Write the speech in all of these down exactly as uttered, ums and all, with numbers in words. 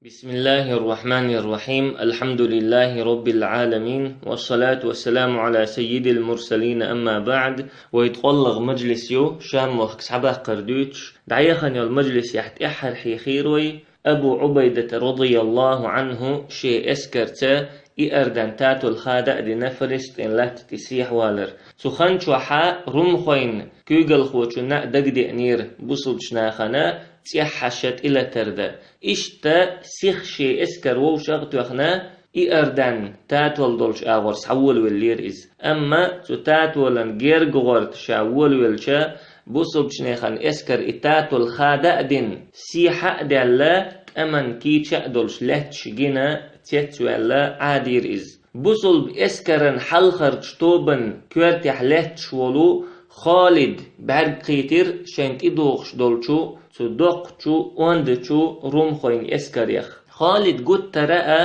بسم الله الرحمن الرحيم. الحمد لله رب العالمين. والصلاة والسلام على سيد المرسلين. أما بعد. Вай ткъоллагӀа мажлис ю, Шам мохк схьабаккхар дуьйцуш, дӀаяхана йолу мажлисехь тӀаьххьара хьехийра вай Абу Ӏубайдата, радияллаху Ӏанху, шен эскарца Иордан татол хада а дина Фалестин латта тӀе сехьавалар. Цу хан чохьа румхойн куьйгалхочунна а дагадеанера бусулбачу нахана цӀеххьаша тӀелатар дан. Иштта сиха шен эскар вовшах а тоьхна, Иордан татол долчу агӀор схьаволавеллера иза. Амма цу татолан герга гӀорта ша волавелча, бусулбачу нехан эскар и татол хада а дина, сехьа а даьлла, тӀаман кийча а долуш лаьтташ гина, цецваьлла Ӏадийра иза. Бусулба эскаран хьалхарчу тобан коьртехь лаьтташ волу Халид бӀаьрг кхийтира шайн тӀедогӀуш долчу цу доккхачу, ондачу румхойн эскарех. Халид гуттара а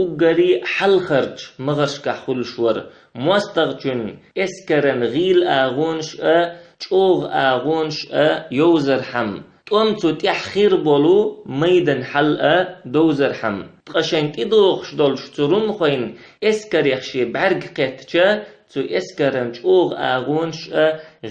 уггаре хьалхарчу магӀаршкахь хуьлуш вара, мостагӀчун эскаран гӀийла агӀонаш а, чӀогӀа агӀонаш а йовзархьама, тӀом цу тӀехь хир болу майдан хьал а довзархьама. Ткъа шайн тӀедогӀуш долчу цу румхойн эскарех шен бӀаьрг кхеттача, цу эскаран чӀогӀа агӀонаш а,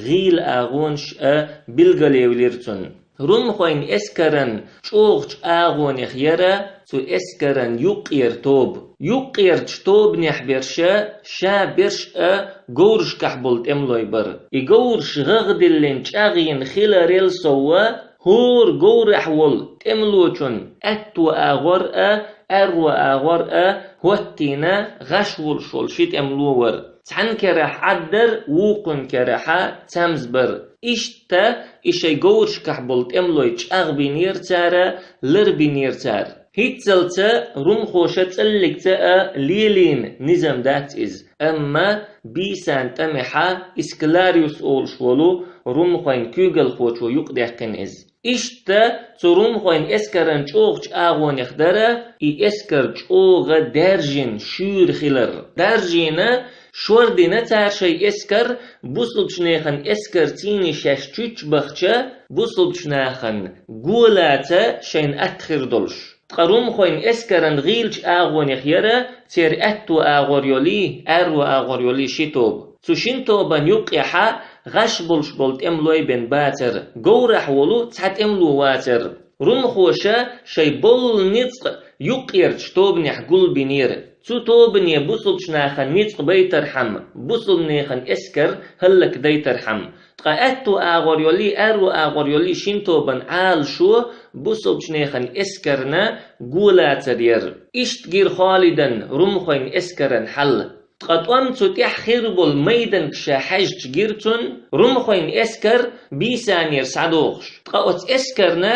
гӀийла агӀонаш а билгалъевлира цунна. Румхойн эскаран чӀогӀачу агӀонех яра цу эскаран юккъера тоба. Юккъерчу тобанехь берша ша берш а говрашкахь болу тӀемалой бара. И говраш гӀагӀдиллина чӀагӀйина хиларел совгӀа, хӀора говрахь волу тӀемалочун аьтту агӀор а, аьрру агӀор а хӀоттийна гӀаш волуш волу ши тӀемало вара. Цхьана керахь Ӏаддар, вукхун керахьа цамз бар. Иштта и шайн говрашкахь болу тӀемалой чӀагӀбинера цара, ларбинера цара. ХӀинццалца румхоша цӀаллигца а лелийна низам дац иза. Амма бийсан тӀамехьа Исклариус олуш волу румхойн куьйгалхочо юкъадаьккхина иза. Иштта цу румхойн эскаран чӀогӀачу агӀонех дара и эскар чӀогӀа даьржина, шуьйра хилар. Даьржина, шордина цара шайн эскар, бусулбачу нехан эскар цийний шаьш чуьччу бахча, бусулбачу нахана голаца шайна атта хир долуш. Ткъа румхойн эскаран гӀийлачу агӀонех яра церан аьтту агӀор йолий, аьрру агӀор йолий ши тоба. Цу шин тобан юккъехьа гӀаш болуш болу тӀемалой бен бацара, говрахь волу цхьа тӀемало вацара. Румхоша шайн боллу ницкъ юккъерчу тобанехь гулбинера. Цу тобане бусулбачу нахана ницкъ байтархьама, бусулбанехан эскар хӀаллакдайтархьама. Ткъа аьтту агӀор йолий, аьрру агӀор йолий шин тобан Ӏалашо бусулбачу нехан эскарна голацар яра. Иштта гира Халидан румхойн эскаран хьал. Ткъа тӀом цу тӀехь хир болу майданка ша хьаьжча гира цунна, румхойн эскар бийсанера схьадогӀуш. Ткъа оцу эскарна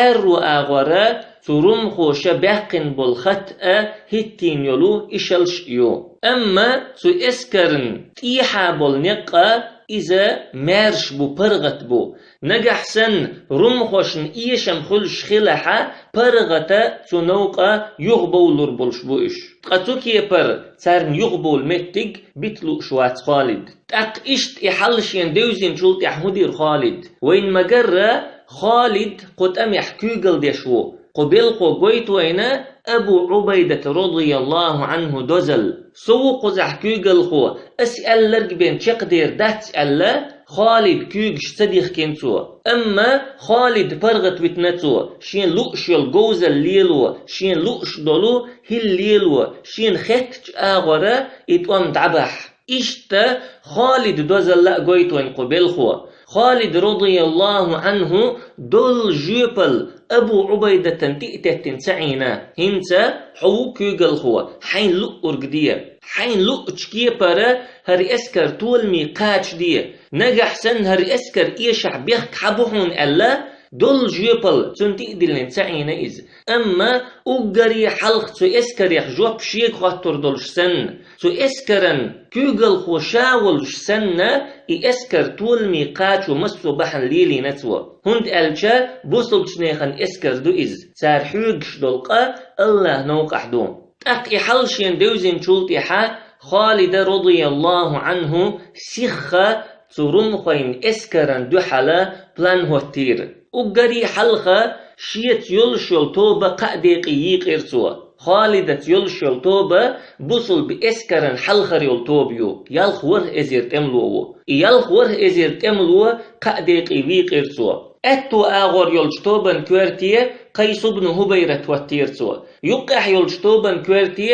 аьрру агӀора цу румхоша баьккхина болу хатта а, хӀиттийна йолу ишалш а ю. Амма цу эскарна тӀехьа болу некъ а иза маьрша бу, паргӀат бу. Нагахь санна румхошна эшам хуьлуш хилахьа, паргӀата цу новкъа юхабовлур болуш бу уьш. Ткъа цу кепара царна юхабовлу меттиг бита лууш вац Халид. ТӀаккха иштта и хьал шена девзинчул тӀаьхьа хӀун дира Халид? Вайна ма-гарра, Халид кху тӀамехь куьйгалла деш ву. Кху белхо гойту вайна Абу Ӏубайдат, радияллаху Ӏанху, дозалла. Со ву кхузахь куьйгалхо, ас аьлларг бен чекхдер дац аьлла, Халид куьйгаш ца дихкина цо. Амма Халид паргӀат витина цо, шен лууш йолу говзалла лело, шен лууш долу хӀилла лело, шена хеттачу агӀора и тӀом дӀабахьа. Иштта Халид дозалла а гойту вайн кху белхо. Халид, радияллаху Ӏанху, доллу жоьпалла Абу Ӏубайдатан тӀе а теттина ца Ӏийна. ХӀинца хьо ву куьйгалхо, хьайн луъург де. Хьайн луъучу кепара хӀара эскар толаме кхачаде. Нагахь санна хӀара эскар эшахь бехк хьан бу хьуна аьлла, доллу жоьпалла цунна тӀе а диллина ца Ӏийна иза. Амма уггаре хьалха цу эскарех жоп шега хоттур долуш санна, цу эскаран куьйгалхо ша волуш санна, и эскар толаме кхачо массо а бахьана лелийна цо. ХӀунда аьлча бусулбачу нехан эскар ду иза, цара хьоьгуш долу къа АллахӀ новкъахь ду. ТӀаккха и хьал шена девзинчул тӀаьхьа Халида, радияллаху Ӏанху, сихха цу румхойн эскаран дуьхьала план хӀоттийра. Уггаре хьалха Шеца йолуш йолу тоба кхаа декъе йийкъира цо. Халидаца йолуш йолу тоба бусулба эскаран хьалхара йолу тоба ю, ялх ворхӀ эзар тӀемало ву. И ялх ворхӀ эзар тӀемало кхаа декъе вийкъира цо. Аьтту агӀор йолчу тобан коьрте Къайс ибн ХӀубайрат хӀоттийра цо. Юккъехь йолчу тобан коьрте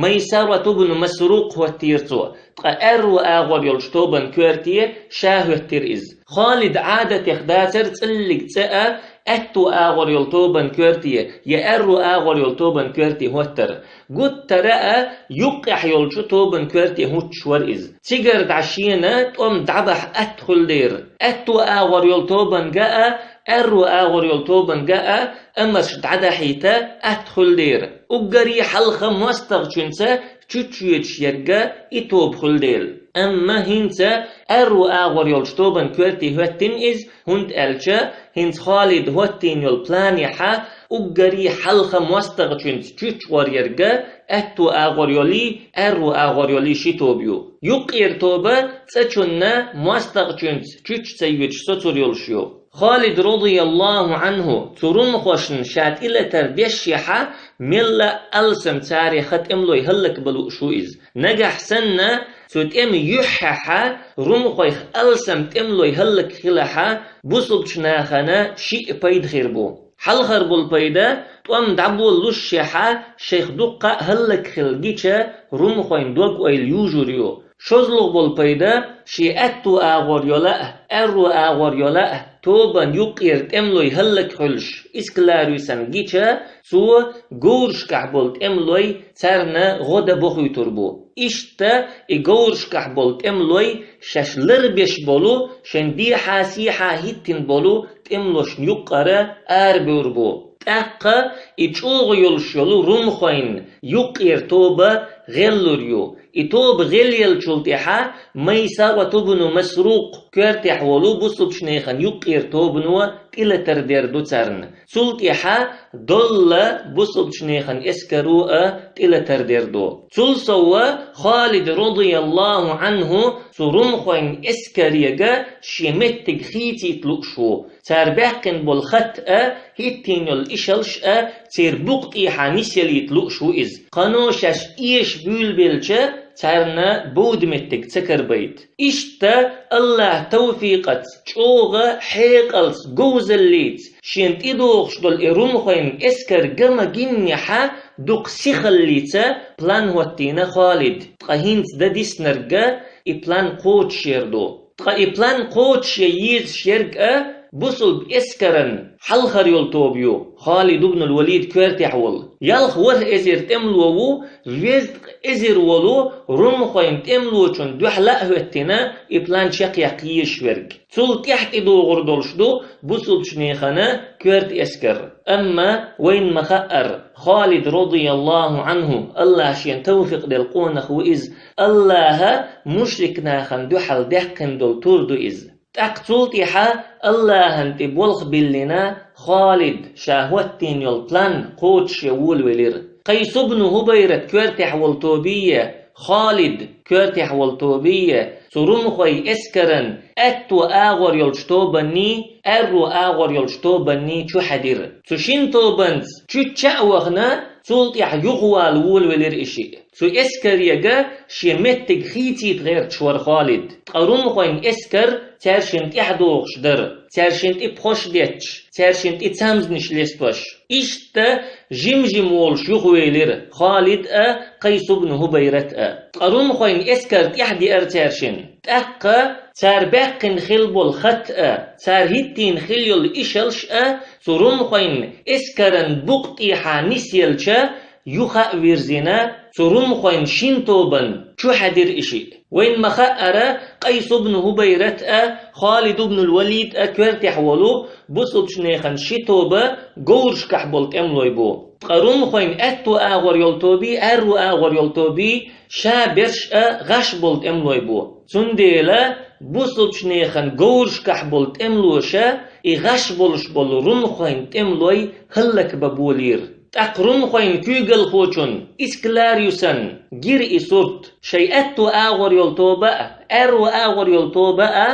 Майсарат ибн Масрукъ хӀоттийра цо. Ткъа аьрру агӀор йолчу тобан коьрте ша хӀоьттира иза. Халид Ӏадатех дацара цӀиллиг цӀе а аьтту агӀор йолу тобан коьрте я аьрру агӀор йолу тобан коьрте хӀоттар. Гуттара а юккъехь йолчу тобан коьрте хӀуттуш вара иза. Цигара дӀа шена тӀом дӀабахьа атта хуьлу дера. Аьтту агӀор йолу тобанга а, аьрру агӀор йолу тобанга а амарш дӀадахьийта атта хуьлу дера. Уггаре хьалха мостагӀчуьнца чуччоьдуш ерг и тоба хуьлу дела. Амма хӀинца аьрру агӀор йолчу тобан коьрте хӀоьттина иза, хӀунда аьлча хӀинца Халида хӀоттийна йолу планехьа уггаре хьалха мостагӀчуьнца чуччогӀор ерг аьтту агӀор йолий, аьрру агӀор йолий ши тоба ю. Юккъера тоба цӀа чунна мостагӀчуьнца чучча ца йоьдуш соцур йолуш ю. Халид, радияллаху Ӏанху, цу румхошна ша тӀелатар дешшехьа, мелла а алсам царех тӀемалой хӀаллакбан лууш ву иза. Нагахь санна, цу тӀеман юьххьехьа румхойх алсам тӀемалой хӀаллакхилахьа, бусулбачу нахана шиъ пайда хир бу. Хьалхара болу пайда, тӀом дӀаболалушшехьа, шайх дуккха а хӀаллакхила гича, румхойн дог-ойла южур ю. ШозлагӀа болу пайда, шен аьтту агӀор йола а, аьрру агӀор йола а, тобан юккъера тӀемалой хӀаллакхуьлуш, искларви санна гича, цо говрашкахь болу тӀемалой царна гӀо дан бохуьйтур бу. Иштта и говрашкахь болу тӀемалой шаьш ларбеш болу, шайн дехьа-сехьа хӀиттина болу тӀемалошна юккъара арабевр бу. ТӀаккха и чӀогӀа йолуш йолу румхойн юккъера тоба гӀеллур ю. И тоба гӀелъеллачул тӀаьхьа Майсарат ибн Масрукъ коьртехь волу бусулбачу нехан юккъера тобано тӀелатар дер ду царна. Цул тӀаьхьа долла бусулбачу нехан эскаро а тӀелатар дер ду. Цул сов Халид, радияллаху Ӏанху, цу румхойн эскарега шен меттиг хийцийта лууш ву. Цара баьккхина болу хатта а, хӀиттийна йолу ишалш а церан букъа тӀехьа нисъялийта лууш ву иза. Кхано шаьш эша буьйлабелча, царна бовда меттиг ца карабайта. Иштта АллахӀан тавфикъаца, чӀогӀа хьекъалца, говзаллица, шена тӀедогӀуш долу и румхойн эскар ган ма гиннехьа, дукха сихаллица план хӀоттийна Халид. Ткъа хӀинца дан диснарг а и план кхочушъяр ду. Ткъа и план кхочушъян езаш ерг а бусулба эскаран хьалхара йолу тоба ю, Халид ибн ал-Валид коьртехь волу. Ялх ворхӀ эзар тӀемало ву, везткъа эзар волу румхойн тӀемалочун дуьхьал а хӀоьттина, и план чекхъяккха езаш верг. Цул тӀаьхьа тӀедогӀур долуш ду бусулбачу нехан коьрта эскар. Амма вайна ма-хаъара, Халид, радияллаху Ӏанху, АллахӀа шена тавфикъ делла къонах ву иза, АллахӀа мушрик нахана дуьхьал даьккхина долу тур ду иза. ТӀаккха цул тӀаьхьа АллахӀана тӀе болх биллина, Халид ша хӀоттийна йолу план кхочушъян волавелира. Къайс ибн ХӀубайрат коьртехь волу тобий а, Халид коьртехь волу тобий а цу румхойн эскаран аьтту агӀор йолчу тобанний, аьрру агӀор йолчу тобанний чухьаьдира. Цу шина тобанца чучча а вахана, цул тӀаьхьа юхавала волавелира и шиъ. Цу эскарега шен меттиг хийцийта гӀерташ вара Халид. Ткъа румхойн эскар цаьршинна тӀаьхьадогӀуш дара, цаьршинна тӀе пхьош детташ, цаьршинна тӀе цамзанаш лестош. Иштта жим-жима волуш юхавелира Халид а, Къайс ибн ХӀубайрат а. Ткъа румхойн эскар тӀаьхьадеара цаьршинна. ТӀаккха цара баьккхина хилла болу хатта а, цара хӀиттийна хилла йолу ишалш а цу румхойн эскаран букъа тӀехьа нисъелча, юха а вирзина, цу румхойн шина тобанна чухьаьдира и шиъ. Вайна ма-хаъара, Къайс ибн ХӀубайрат а, Халид ибн ал-Валид а коьртехь волу бусулбачу нехан ши тоба говрашкахь болу тӀемалой бу. Ткъа румхойн аьтту агӀор йолу тобий, аьрру агӀор йолу тобий ша берш а гӀаш болу тӀемалой бу. Цундела бусулбачу нехан говрашкахь болу тӀемалоша и гӀаш болуш болу румхойн тӀемалой хӀаллакбан болийра. ТӀаккха румхойн куьйгалхочун исклар ю санна гира и сурт, шайн аьтту агӀор йолу тоба а, аьрру агӀор йолу тоба а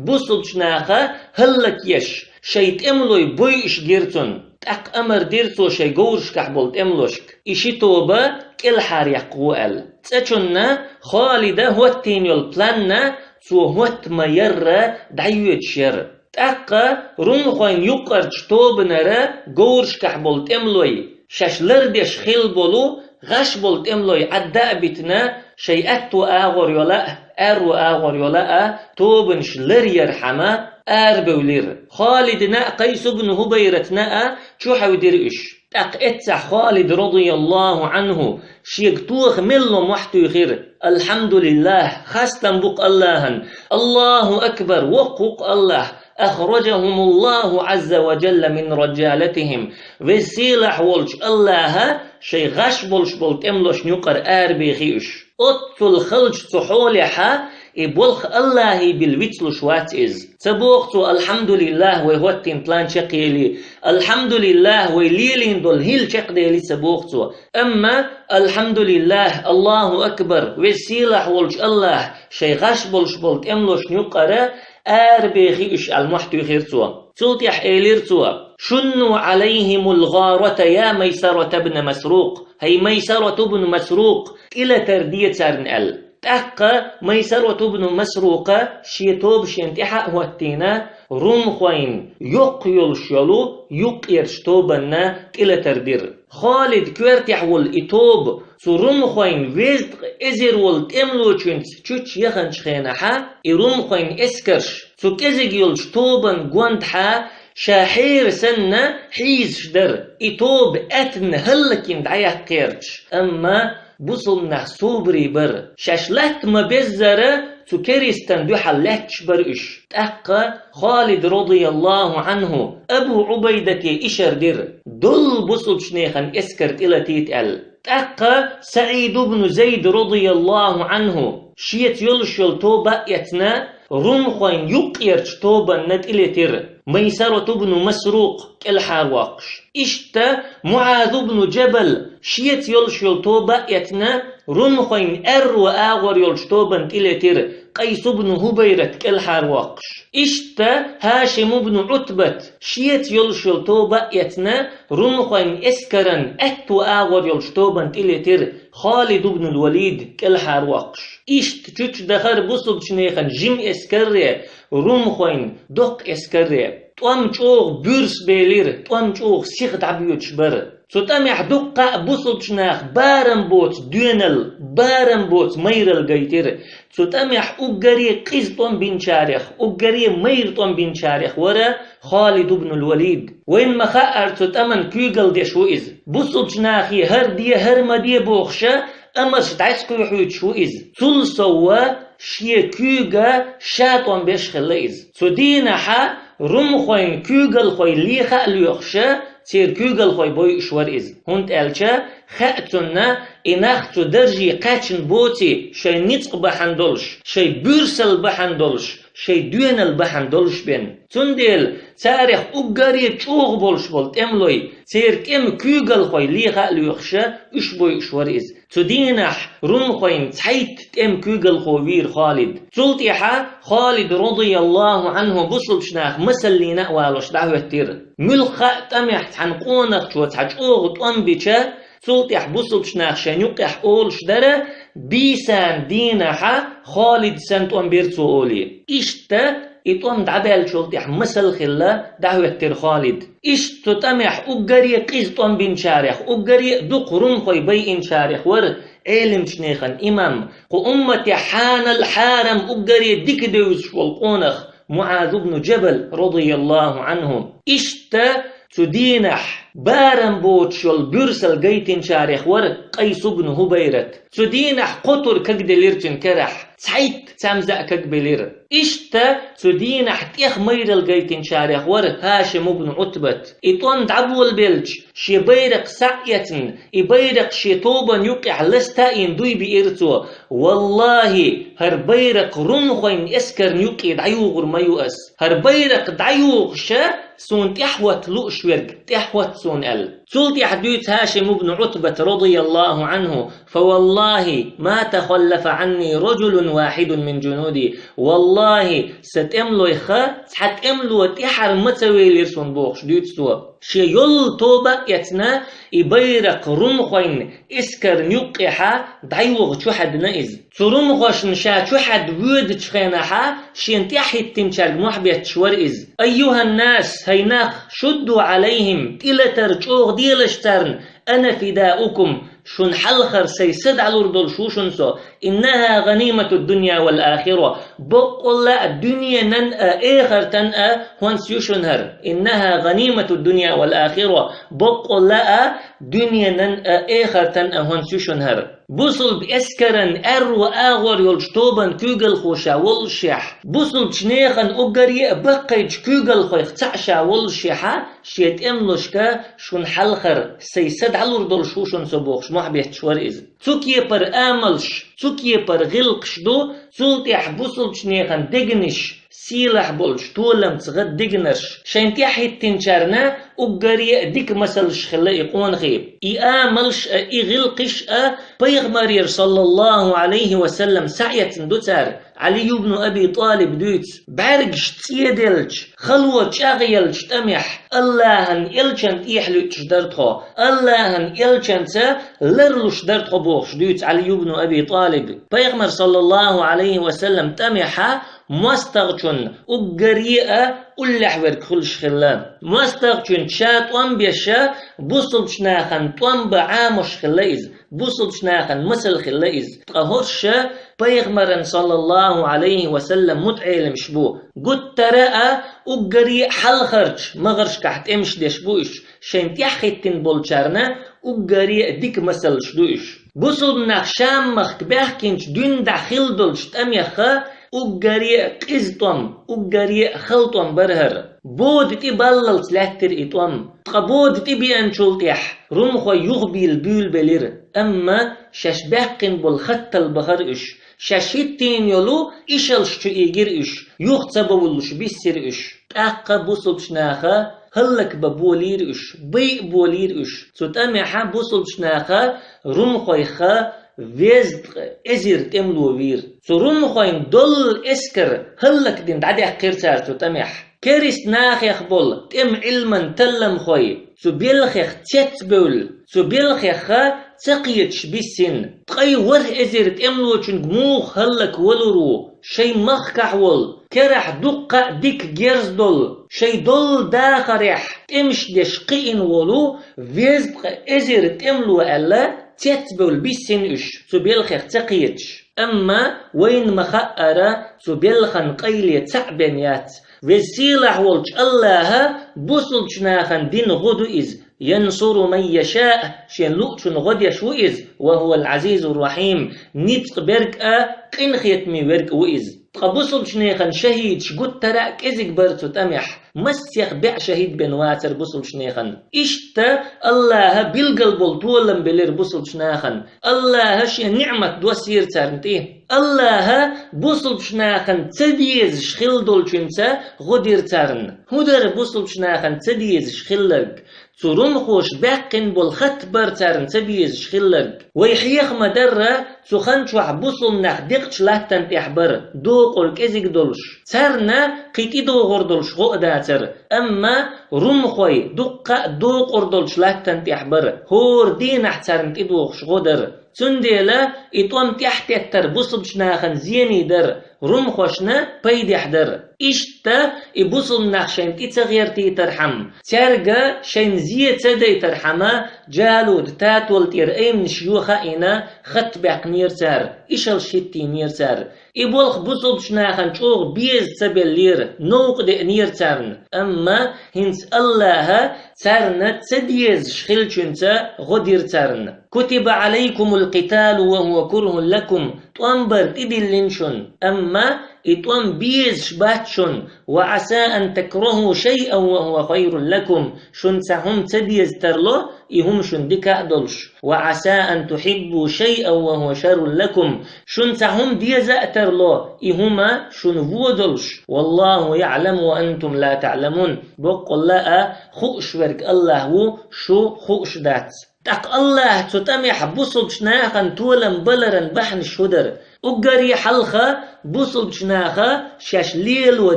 бусулбачу наха хӀаллакъеш, шайн тӀемалой бойуш гира цунна. ТӀаккха амар дира цо шайн говрашкахь болу тӀемалошка, и ши тоба кӀелхьараяьккха гӀо аьлла. Цкъачунна Халида хӀоттийна йолу планна цо хӀотта ма-ярра дӀайоьдуш яра. ТӀаккха румхойн юккъерчу тобанара говрашкахь болу тӀемалой, шаьш лардеш хилла болу гӀаш болу тӀемалой Ӏадда а битина, шайн аьтту агӀор йола а, аьрру агӀор йола а, тобанаш ларъярхьама арабевлира. Халидна а, Къайс ибн Хубайратна а чухьевдира уьш. ТӀаккха эццахь Халид, радияллаху Ӏанху, шега тоха мелло мохь туьйхира: «Алхьамдулиллах, хастам бу-кх Аллахьан! Аллаху акбар, воккха ву-кх Аллахь! Ахраджахумуллаху Ӏазза ва джалла мин раджалатихим! Веза-сийлахь волчу Аллахьа шайн гӀаш болуш болу тӀемалошна юкъара арабехи уьш». Оццул халчу цу хьолехьа и болх Аллахье билла вицлуш вац иза. Ца боху цо: «Алхьамдулиллах, вай хӀоттийна план чекхъели, алхьамдулиллах, вай лелийна долу хӀилла чекхдели», ца боху цо. Амма: «Алхьамдулиллах, Аллаху акбар, веза-сийлахь волчу Аллахь шайн гӀаш болуш болу тӀемалошна юкъара арабехи уьш», аьлла мохь туьйхира цо. Цул тӀаьхьа элира цо: «Шунну Ӏалайхимул гӀарата, я Майсарата бн Масрукъ! ХӀай Майсарата бн Масрукъ, тӀелатар де царна», аьлла. ТӀаккха Майсарата бн Масрукъа шен тоба шена тӀаьхьа а хӀоттийна, румхойн йоккха йолуш йолу юккъерчу тобанна тӀелатар дира. Халид коьртехь волу и тоба цу румхойн везткъа эзар волу тӀемалочуьнца чучча яханчу хенахьа, и румхойн эскарш цу кӀезиг йолчу тобан гондахьа ша хьера санна хьийзаш дара, и тоба аьттина хӀаллакйина дӀаяккха гӀерташ. Амма бусулба нах собаре бара. Шаьш латта ма-беззара цу керистан дуьхьал лаьтташ бара уьш. ТӀаккха Халид, радияллаху Ӏанху, Абу Ӏубайдате ишар дира: «Доллу бусулбачу нехан эскар тӀелатийта», аьлла. ТӀаккха СаӀид ибн Зайд, радияллаху Ӏанху, шеца йолуш йолу тоба а эцна, румхойн юккъерчу тобанна тӀелетира, Майсарат ибн Масрукъ кӀелхьарвоккхуш. Иштта МуӀаз ибн Джабал шеца йолуш йолу тоба а эцна, румхойн аьрру агӀор йолчу тобанна тӀелетира, Къайс ибн Хубайрат кӀелхьарвоккхуш. Иштта ХӀашим ибн Ӏутбат шеца йолуш йолу тоба а эцна, румхойн эскаран аьтту агӀор йолчу тобанна тӀелетира, Халид ибн Валид кӀелхьарвоккхуш. Иштта чучча дахара бусулбачу нехан жима эскарре, румхойн доккха эскарре. ТӀом чӀогӀа буьрса белира, тӀом чӀогӀа сиха дӀабоьдуш бара. Цу тӀамехь дуккха а бусулбачу наха барам боцу доьналла, барам боцу майралла гайтира. Цу тӀамехь уггаре къиза тӀом бинчарех, уггаре майра тӀом бинчарех вара Халид ибн Валид. Вайна ма-хаъара, цу тӀаман куьйгалла деш ву иза. Бусулбачу нахе хӀара де, хӀара ма де бохуша, амарш дӀасакхуьйхьуьйтуш ву иза. Цул совгӀа шен куьйга ша тӀом беш хилла иза. Цу дийнахьа румхойн куьйгалхой леха а лоьхуша, церан куьйгалхой бойуш вара иза. ХӀунда аьлча хаьа цунна, и нах цу дарже кхаьчна боций, шайн ницкъ бахьана долуш, шайн буьрсалла бахьана долуш, шайн доьналла бахьана долуш бен. Цундела царех уггаре чӀогӀа болуш болу тӀемалой, церан тӀеман куьйгалхой леха а лоьхуша, уьш бойуш вара иза. Цу дийнахь румхойн цхьайтта тӀеман куьйгалхо вийра Халид. Цул тӀаьхьа Халид, радияллаху Ӏанху, бусулбачу наха масаллина а валош дӀахӀоьттира. Муьлхха а тӀамехь цхьана къонахчо цхьа чӀогӀа тӀом бича, цул тӀаьхьа бусулбачу наха шайн юккъехь олуш дара: «Бийсан дийнахьа Халид санна тӀом бира цо», олий. Иштта и тӀом дӀабаьллачул тӀаьхьа масал хилла дӀахӀоьттира Халид. Иштта цу тӀамехь уггаре къиза тӀом бинчарех, уггаре а дукха румхой байинчарех вара Ӏелимчу нехан имам, кху умматехь хьанал-хьарам уггаре дика девзаш волу къонах МуӀаз ибн Джабал, радияллаху Ӏанху. Иштта цу дийнахь барам боцуш йолу буьрсалла гайтинчарех вара Къайс ибн Хубайрат. Цу дийнахь кхо тур кагделира цуьнан карахь, цхьайтта цамза а кагбелира. Иштта цу дийнахь тӀех майралла гайтинчарех вара ХӀашим ибн Ӏутбат. И тӀом дӀаболабелча, шен байракх схьа а эцна, и байракх шен тобанна юккъехь ласта а йина дуй биира цо: «Валлахи, хӀара байракх румхойн эскарна юккъе дӀаюгӀур ма ю ас. ХӀара байракх дӀаюгӀуша, суна тӀаьхьахӀотта лууш верг тӀаьхьахӀотта суна», аьлла. Цул тӀаьхьа дуьйцу ХӀашим ибн Ӏутбат, радияллаху Ӏанху: «فوالله ما تخلف عني رجل واحد من جنودي. Валлахьи, сан тӀемалойх цхьа тӀемало тӀехьара ма ца велира суна бохуш дуьйцу цо. Шен йолу тоба а эцна, и байракх румхойн эскарна юккъехьа дӀайогӀу чухьаьдна иза. Цу румхошна ша чухьаьдда воьдучу хенахьа шена тӀаьхьахӀиттинчаьрга мохь бетташ вара иза. أيها الناس, хӀай нах, شدوا عليهم, тӀелатар чӀогӀа делаш царна, أنا فداؤكم, шуна хьалхара сайн са дӀалур долуш ву шуна со, إنها غنيمة الدنيا والآخرة, боккъалла а дуьненан а, эхартан а хӀонс ю шуна хӀара. إنها غنيمة الدنيا والآخرة, боккъалла а дуьненан а, эхартан а хӀонс ю шуна хӀара. Бусулба эскаран аьрру агӀор йолчу тобанан куьйгалхо ша воллушехь, бусулбачу нехан уггаре а баккхийчу куьйгалхойх цхьаъ ша воллушехьа, шен тӀемалошка шуна хьалхара сайн са дӀалур долуш ву шуна со бохуш мохь бетташ вара иза. Цу кепара амалш, цу кепара гӀиллакхаш ду, цул тӀаьхьа бусулбачу нехан дегнаш сийлахь болчу толамца гӀаддигнарш. Шайна тӀаьхьахӀиттинчарна уггаре а дика масалш хилла и къонахий. И амалш а, и гӀиллакхаш а пайхамарера, саллаллаху Ӏалайхи ва саллам, схьаэцна ду цара. Ӏали ибн Аби ТӀалиб дуьйцу: бӀаьргаш цӀеделча, хало чӀагӀъеллачу тӀамехь Аллахьан элчан тӀехьа луьттуш дара тхо, Аллахьан элчанца ларлуш дара тхо бохуш дуьйцу Ӏали ибн Аби ТӀалиб. Пайхамар, саллаллаху Ӏалайхи ва саллам, тӀамехьа мостагӀчун уггаре а уллехь верг хуьлуш хилла. МостагӀчун ша тӀом беша, бусулбачу нахана тӀом бан Ӏамош хилла иза, бусулбачу нахана масал хилла иза. Ткъа хӀорш ша пайхамаран, саллаллаху Ӏалайхи ва саллам, мутаӀеламаш бу. Гуттара а уггаре а хьалхарчу магӀаршкахь тӀемаш деш бу уьш, шайна тӀаьхьахӀиттина болчарна уггаре а дика масалш ду уьш. Бусулба нах Шам-махка баьхкинчу дуьйна дӀа хилла долчу тӀамехха уггаре а къиза тӀом, уггаре а хала тӀом бара хӀара. Бода тӀе баллалц лаьттира и тӀом. Ткъа бода тӀе беанчул тӀаьхьа румхой юхабийла буьйлабелира, амма шаьш баьккхина болу хаттал бахара уьш. Шаьш хӀиттийна йолу ишалш чу ийгира уьш, юха ца бовлуш биссира уьш. ТӀаккха бусулбачу наха хӀаллакбан болийра уьш, байъа болийра уьш. Цу тӀамехьа бусулбачу наха румхойха везткъа эзар тӀемало вийра. Цу румхойн доллу эскар хӀаллакдина дӀадаьккхира цара цу тӀамехь. Керист нахех болу тӀеман Ӏилман талламхой цу белхех цецбевлла, цу белхеха ца кхеташ биссина. Ткъе ворхӀ эзар тӀемалочуьнга муха хӀаллаквалур ву, шайн махкахь волу, керахь дуккха а дика герз долу, шайн доллу дахарехь тӀемаш деш кхиъна волу везткъа эзар тӀемало аьлла, цецбевлла биссина уьш, цу белхех ца кхеташ. Амма вайна ма-хаъара, цу белхан къайле цхьаъ бен яц. Веза-Сийлахь волчу Аллаха бусулчу нахана дина гӀо ду иза. «ينصر من يشاء», шен луъучунна гӀо деш ву иза, «وهو العزيز الرحيم», ницкъ берг а, къинхетаме верг а ву иза. Ткъа бусулчу нехан шахӀидаш гуттара а кӀезиг бара цу тӀамехь. Массех беа шахӀид бен вацара бусулчу нехан. Иштта Аллаха билгал болу толам белира бусулчу нахана. Аллаха шен ниӀмат доссийра царна тӀе. Аллаха бусулчу нахана ца дезаш хилла долчуьнца гӀо дира царна. ХӀун дара бусулчу нахана ца дезаш хилларг? Цу румхоша баьккхина болу хатта бара царна ца безаш хилларг. Вай хьеха ма-дарра, цу хан чохь бусулнах декъачу латтана тӀехь бара, докъур кӀезиг долуш. Царна кхин тӀедогӀур долуш гӀо а дацара, амма румхой дуккха а докъур долчу латтана тӀехь бара, хӀора дийнахь царна тӀедогӀуш гӀо дара. Цундела и тӀом тӀаьхьатеттар бусулчу нахана зене дара, румхошна пайдехь дара. Иштта и бусулнах шайна тӀе ца гӀертийтархьама, цаьрга шайна зе ца дайтархьама, Джалута татол тӀера айманаш йоха а йина, хатта баьккхинера цара, ишалш хӀиттийнера цара. И болх бусулчу нахана чӀогӀа беза ца беллера, новкъа деънера царна. Амма хӀинца Аллаха царна ца дезаш хиллачуьнца гӀо дира царна. «كتب عليكم القتال وهو كره لكم», тӀом бар тӀедиллина шуна, амма и тӀом безаш бац шуна. «وعسى أن تكرهوا شيئا وهو خير لكم», шуна цхьа хӀума ца деза тарло, и хӀума шуна дика а долуш. «وعسى أن تحبوا شيئا وهو شر لكم», шуна цхьа хӀума деза а тарло, и хӀума шуна вон долуш. «والله يعلم وأنتم لا تعلمون», боккъалла а хууш верг Аллах ву, шу хууш дац. ТӀаккха Аллахь цу тӀамехь бусулбчу нахана толам баларан бахьанаш хӀу дара? Уггаре хьалха бусулбчу наха шаьш лело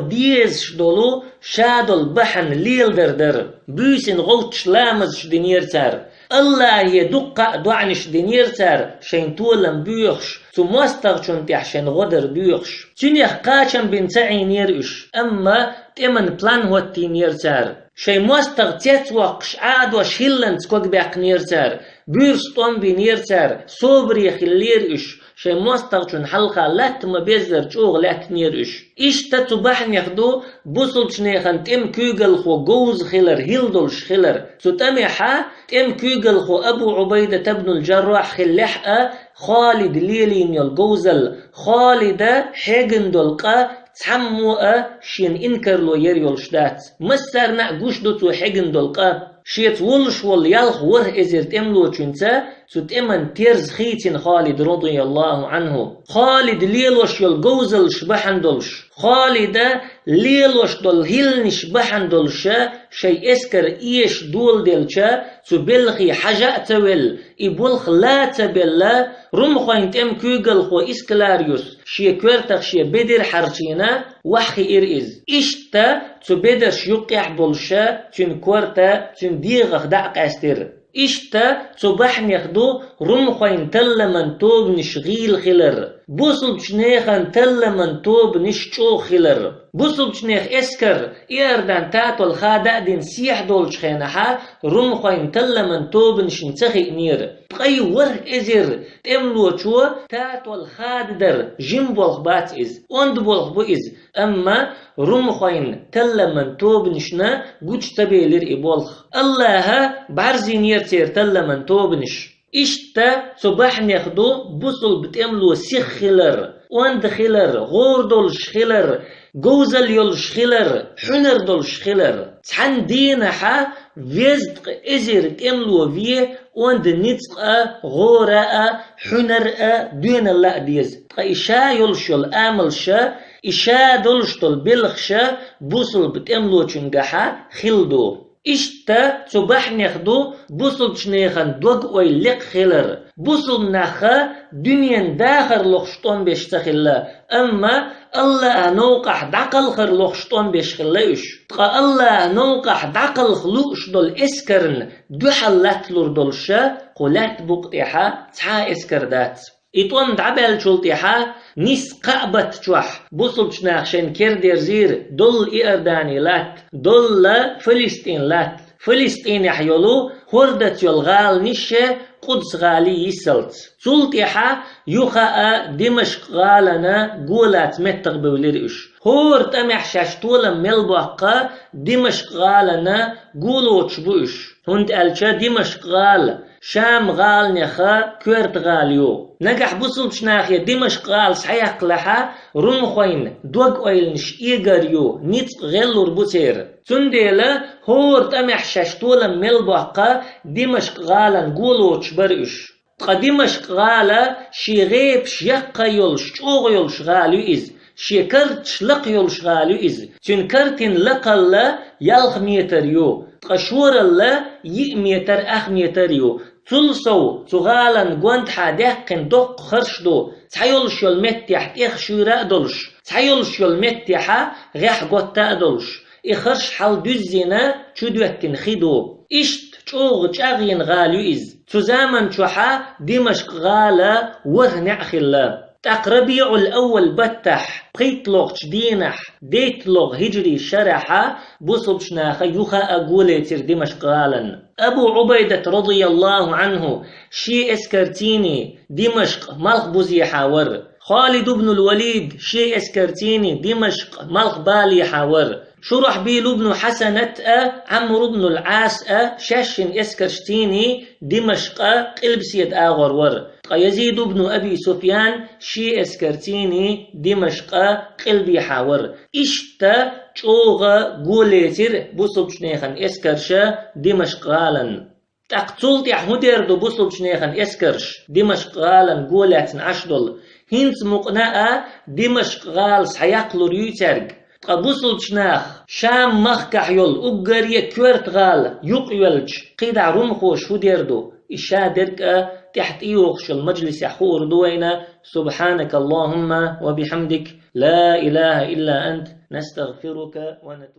дезаш долу ша долу бахьана леладар дара. Буьйсина гӀовтташ ламазаш динера цара. Аллахье дуккха а доӀанаш динера цара, шайн толам боьхуш, цу мостагӀчун тӀехь шайн гӀо дар доьхуш. Цуьнех кхачам бина ца Ӏийнера уьш, амма тӀеман план хӀоттийнера цара. Шайн мостагӀа цецвоккхуш, Ӏадош хӀилланца когабаьккхинера цара, буьрса тӀом бинера цара, собаре хиллера уьш, шайн мостагӀчун хьалха латта ма-беззара чӀогӀа лаьттинера уьш. Иштта цу бахьанех ду бусулбчу нехан тӀеман куьйгалхо говза хилар, хӀилла долуш хилар. Цу тӀамехьа тӀеман куьйгалхо Абу Ӏубайдат ибн аль-Джаррахь хиллехь а, Халида лелийна йолу говзалла. Халида хьегна долу къа цхьаммо а шена инкарло яр йолуш дац. Массарна а гуш ду цо хьегна долу къа. Шеца волуш волу ялх ворхӀ эзар тӀемалочуьнца цу тӀеман терза хийцина Халид, радияллаху Ӏанху. Халида лелош йолу говзаллаш бахьана долуш, Халида лелош долу хӀилланаш бахьана долуша шайн эскар эша доладелча, цу белхе хьажа а ца велла, и болх ла ца белла, румхойн тӀеман куьйгалхо Искалариус шен коьртах шен бедар хьарчийна, ваххиира иза. Иштта цу бедарш юккъехь болуша цуьнан корта цуьнан дегӀах дӀа а къаьстира. Иштта цу бахьанех ду румхойн талламан тобанаш гӀийла хилар, бусулбчу нехан талламан тобанаш чӀогӀа хилар. Бусулбчу нехан эскар Иордан татол хада а дина сехьа долчу хенахьа, румхойн талламан тобанашна ца хиънера. Ткъа и ворхӀ эзар тӀемалочо татол хада дар жима болх бац иза, онда болх бу иза. Амма румхойн талламан тобанашна гучу ца белира и болх. Аллаха бӀарзийнера церан талламан тобанаш. Иштта цу бахьанех ду бусулба тӀемало сиха хилар, онда хилар, гӀора долуш хилар, говзалла йолуш хилар, хьуьнар долуш хилар. Цхьана дийнахьа везткъа эзар тӀемало ве онда ницкъ а, гӀора а, хьуьнар а, доьналла а деза. Ткъа и ша йолуш йолу амалша, и ша долуш долу белхаша бусулба тӀемалочуьнгахьа хилла ду. Иштта цу бахьанех ду бусулбчу нехан дог-ойла лекха хилар. Бусулба нахха дуьненан дахар лохуш тӀом беш ца хилла, амма Аллаха новкъахь дӀакхалхар лохуш тӀом беш хилла уьш. Ткъа Аллаха новкъахь дӀакхалха лууш долу эскарна дуьхьал латталур долуша кху лаьтта букъа тӀехьа цхьа а эскар дац. И тӀом дӀабаьллачул тӀехьа нисса кхаа баттачохь бусулбчу наха шайна кер дерзийра долла Иордани латта, долла Фалестин латта. Фалестинехь йолу хӀордаца йолу гӀаланаш а Къудс-гӀали йиссалц. Цул тӀехьа юха а Димашкъ-гӀалана голаца меттах бевлира уьш. ХӀора тӀамехь шаьш толам мел боккха Димашкъ-гӀалана голочуш бу уьш. ХӀунда аьлча Димашкъ-гӀала Шам-гӀаланеха коьрта гӀала ю. Нагахь бусулбчу нахе Димашкъ-гӀала схьаяккхалехьа, румхойн дог-ойланаш эгар ю, ницкъ гӀеллур бу церан. Цундела хӀора тӀамехь шаьш толам мел боккха Димашкъ-гӀалана голочуш бара уьш. Ткъа Димашкъ-гӀала шен гӀепаш яккха йолуш, чӀогӀа йолуш гӀала ю иза, шен карташ лакха йолуш гӀала ю иза. Цуьнан картин лакхалла ялх метр ю, ткъа шоралла йиъ метр, ах метр ю. Цул сов цу гӀалан гондахьа даьккхина доккха харш ду, цхьайолуш йолу меттехь тӀех шуьйра а долуш, цхьайолуш йолу меттехьа гӀехь готта а долуш. И харш хьал дуьззина чудоьттина хи ду. Иштта чӀогӀа чӀагӀйина гӀала ю иза. Цу заман чохьа Димашкъ-гӀала ворхӀ неӀ хилла. ТӀаккха РабиӀул-Аввал баттахь, пхийтталгӀачу дийнахь, дейтталгӀа хӀиджри шарахьа, бусулбчу наха юха а голецира Димашкъ-гӀалан. Абу Ӏубайдат, радияллаху Ӏанху, шен эскарцийний Димашкъ малхбузехьа вара. Халид ибн аль-Валид шен эскарцийний Димашкъ малхбалехьа вара. Шурахьбил ибн Хьасанат а, Ӏамр ибн аль-Ӏас а шаьшшин эскаршцийний Димашкъа къилбаседа агӀор вара. Ткъа Язид ибн Аби Суфьян шен эскарцийний Димашкъа къилбехьа вара. Иштта чӀогӀа голецира бусулбчу нехан эскарша Димашкъ-гӀалан. ТӀаккха цул тӀаьхьа хӀун дер ду бусулбчу нехан эскарш Димашкъ-гӀалан голаьцна Ӏаш долу? ХӀинца мукъна а Димашкъ-гӀала схьаяккхалур юй цаьрга. Ткъа бусулбчу наха Шам-махкахь йолу уггаре коьрта гӀала юкъайоьлча, кхидӀа румхоша хӀун дер ду? и ша дерг а тӀехьа тӀайогӀуш йолу мажлисехь хуур ду вайна: سبحانك اللهم وبحمدك، لا إله إلا أنت، نستغفرك ونتوب